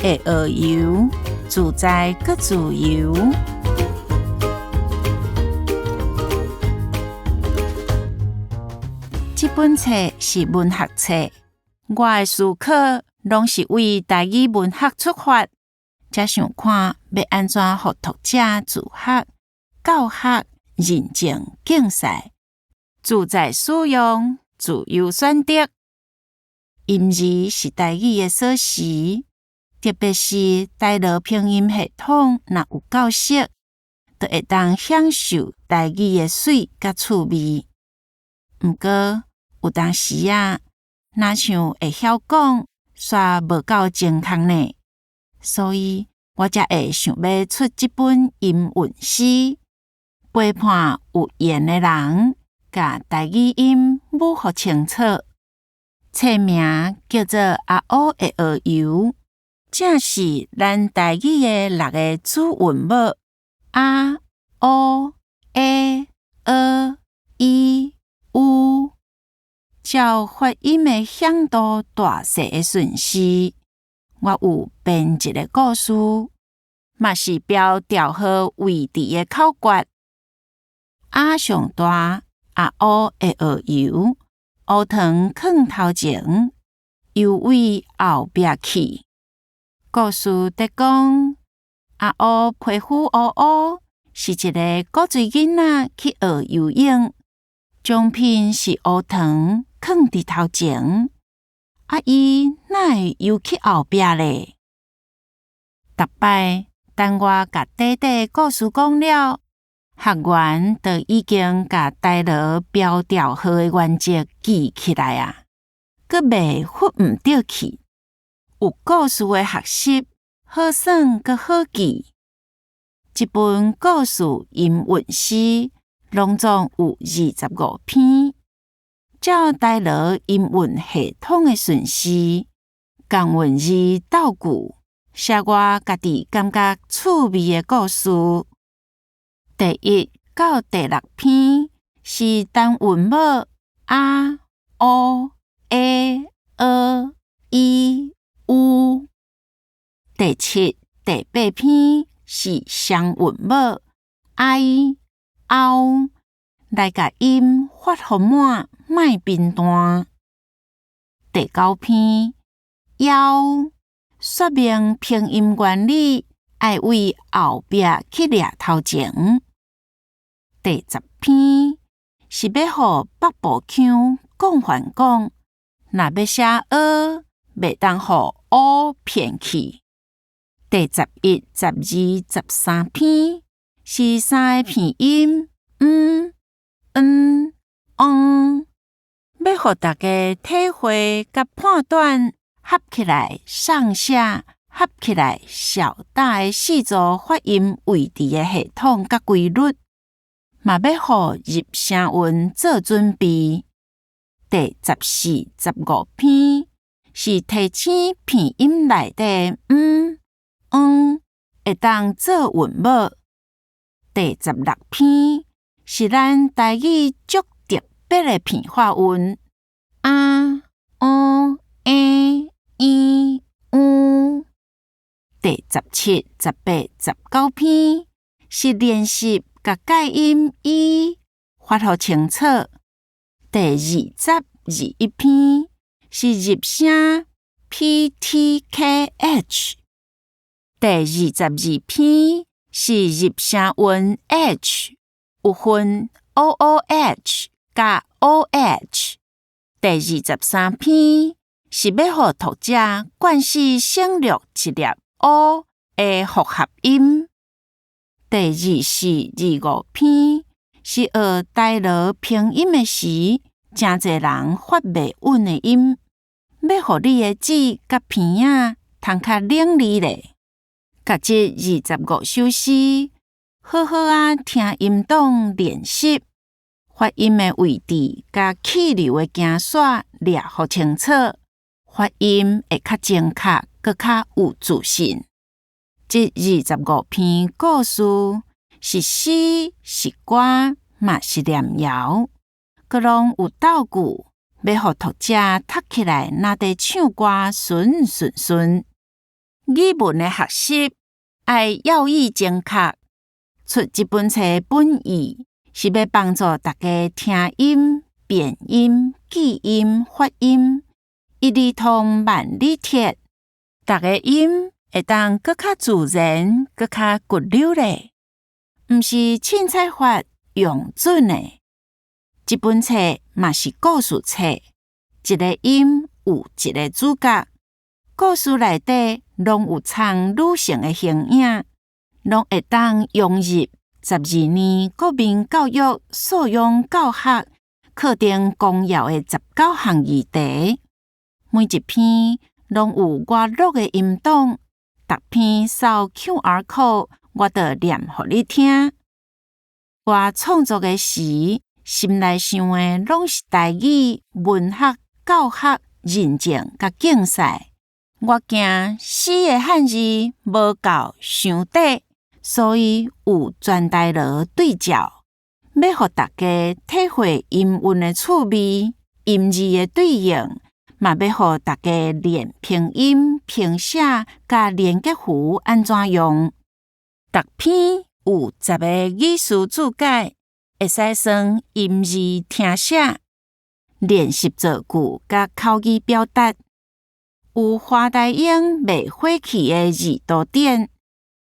會學游，自在閣自由。這本冊是文學冊，我的思考攏是為台語文學出發，才想看欲按怎予讀者自學、教學、認證、競賽，自在使用、自由選擇。音字是台語的鎖匙，特別是台羅拼音系統，若有夠熟，就會當享受台語的媠佮趣味。毋過有當時仔，若像會曉講，煞無夠精確呢，所以我才會想欲出這本音韻詩，陪伴有緣的人，共台語音母予清楚。冊名叫做《阿烏會學游》，正是咱台語的六个主韻母啊、烏、欸、訛、伊、烏，照發音的響度大細的順序，我有編一个故事，嘛是標調號位置的口訣。阿上大，阿烏會學游，烏糖囥頭前，游對後壁去。故事佇講，阿烏皮膚烏烏，是一个古錐囡仔去學游泳，獎品是烏糖囥佇頭前，啊伊哪會游去後壁咧？逐擺等我共短短故事講了，學員就已經共台羅標調號的原則記起來啊，閣袂忽毋著去。有故事的學習，好耍閣好記。這本故事音韻詩攏總有25篇，照台羅音韻系統的順序，仝韻字鬥句，寫我家己感覺趣味的故事。第一到第六篇是單韻母啊、烏、欸、訛、伊、烏。第七、第八篇是雙韻母哀、拗，來共音發予滿，莫貧惰。第九篇枵，說明拼音原理愛對後壁去掠頭前。第十篇是欲予北部腔講還講，若欲寫訛，袂當予烏騙去。第十一、十二、十三篇是三个片音，毋、嗯、翁，欲予大家體會佮判斷合起來上下、合起來小大的四組發音位置的系統佮規律，嘛欲予入聲韻做準備。第十四、十五篇是提醒片音內底毋、翁會當做韻母。第十六篇是咱台語足特別的片發韻啊、烏、欸、伊、烏。第十七、十八、十九篇是練習共介音伊發予清楚。第二十、21篇是入聲 P T K H。第22篇是入聲韻 H，有分 O O H 佮 O H。第23篇是欲予讀者慣勢省略一粒 O 的複合音。第二四、二五篇是學台羅拼音的時，誠濟人發袂穩的音，欲予你的舌佮鼻仔通較伶俐咧。共這二十五首詩，好好仔聽音檔練習，發音的位置佮氣流的行線掠予清楚，發音會較精確，閣較有自信。這二十五篇故事是詩是歌，嘛是念謠，閣攏有鬥句，欲予讀者讀起來若佇唱歌順順順。語文的學習愛要義精確。出這本冊本意是欲幫助大家聽音、辨音、記音、發音，一理通萬里鐵，逐个音會當閣較自然、閣較骨溜咧。毋是凊彩發用準的。這本冊嘛是故事冊，一个音有一个主角，故事內底攏有藏女性的形影，攏會當融入12年國民教育素養教學課程綱要的19項議題。每一篇攏有我錄的音檔，逐篇掃 QR code，我就念予你聽。我創作的時，心內想的攏是台語、文學、教學、認證佮競賽。我驚死的漢字無夠傷短，所以有全台羅對照，欲予大家體會音韻的趣味、音字的對應，嘛欲予大家練拼音、拼寫佮連結符按怎用。逐篇有10個語詞注解，會使算音字聽寫、練習造句佮口語表達。有華台英袂火氣的字圖典，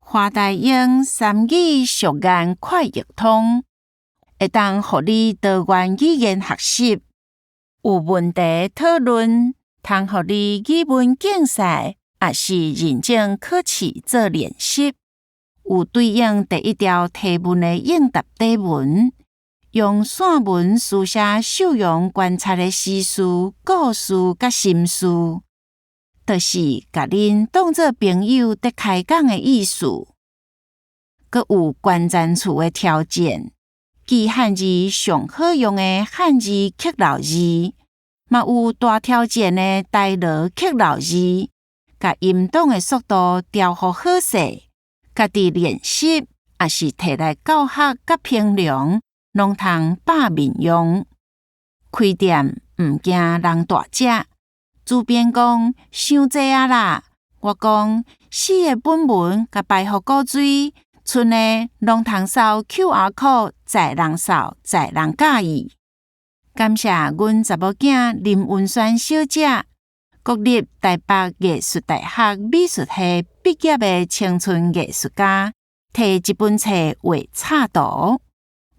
華台英三語熟諳快譯通，會當予你多元語言學習。有問題討論，通予你語文競賽，抑是認證考試做練習。有對應第一條提問的應答短文，用散文書寫秀容觀察的詩事、故事佮心事，就是共恁當做朋友佇開講的意思。閣有關鍵詞的挑戰，記漢字上好用的漢字刻漏字，嘛有大挑戰的台羅刻漏字，共音檔的速度調予好勢。家己練習，抑是提來教學佮評量，攏通百面用。開店毋驚人大隻，主編講傷濟啊啦！我講四个本文佮排予古錐，賰的攏通掃 QR code，載人掃，載人佮意。感謝阮查某囝林文萱小姐，國立台北藝術大學美術系畢業的青春藝術家，提這本冊畫插圖，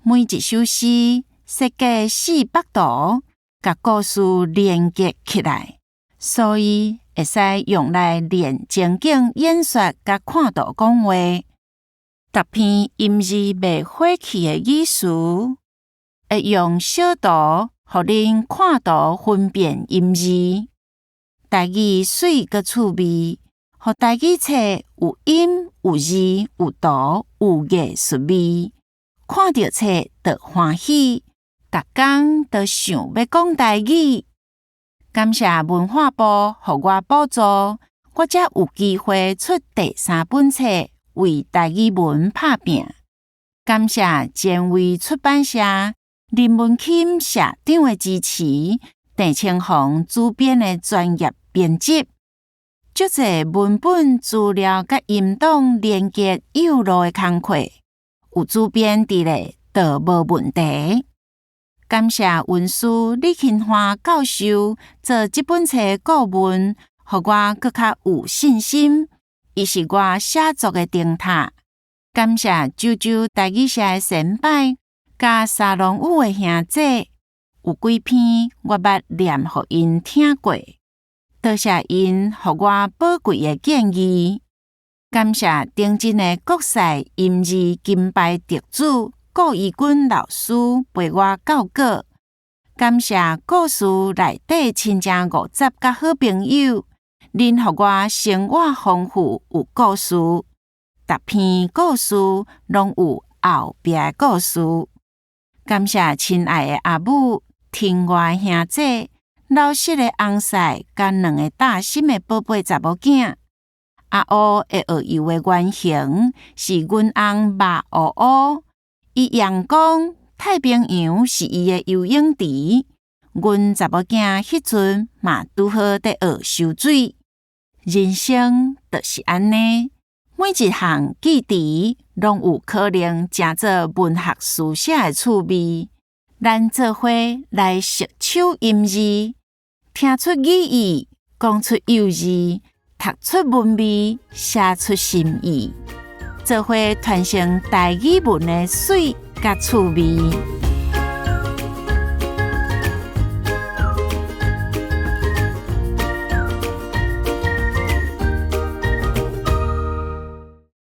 每一首詩設計4幅圖，共故事連結起來，所以會使用來練情景演說佮看圖講話。逐篇音字袂火氣的語詞，會用小圖予恁看圖分辨音字。台語媠閣趣味，予台語冊有音有字有圖有藝術味，看著冊就歡喜，逐工都想欲講台語。感謝文化部予我補助，我才有機會出第三本冊，為台語文拍拚。感謝前衛出版社林文欽社長的支持，鄭清紅主編的專業編輯，足濟文本資料佮音檔連結誘路的工課，有主編佇咧，就無問題。感謝恩師李勤華教授做這本冊顧問，予我閣較有信心。伊是我寫作的燈塔。感謝九州台語社的先輩，佮沙龍語的兄姐，有幾篇我捌念予𪜶聽過，多謝𪜶予我寶貴的建議。感謝頂真的國賽音字金牌得主顧怡君老師陪我校稿。感謝故事內底親情五十佮好朋友，恁予我生活豐富有故事，逐篇故事攏有後壁的故事。感謝親愛的阿母、疼我的兄姐、老實的翁婿，佮兩个貼心的寶貝查某囝。阿烏會學游的原型是阮翁肉烏烏，伊佯講太平洋是伊的游泳池。阮查某囝彼陣嘛拄好佇學游水。人生就是按呢，每一項記憶攏有可能成做文學書寫的趣味。咱做伙來熟手吟字，聽出語意，講出幼字，讀出文味，寫出心意，做伙傳承台語文的媠佮趣味。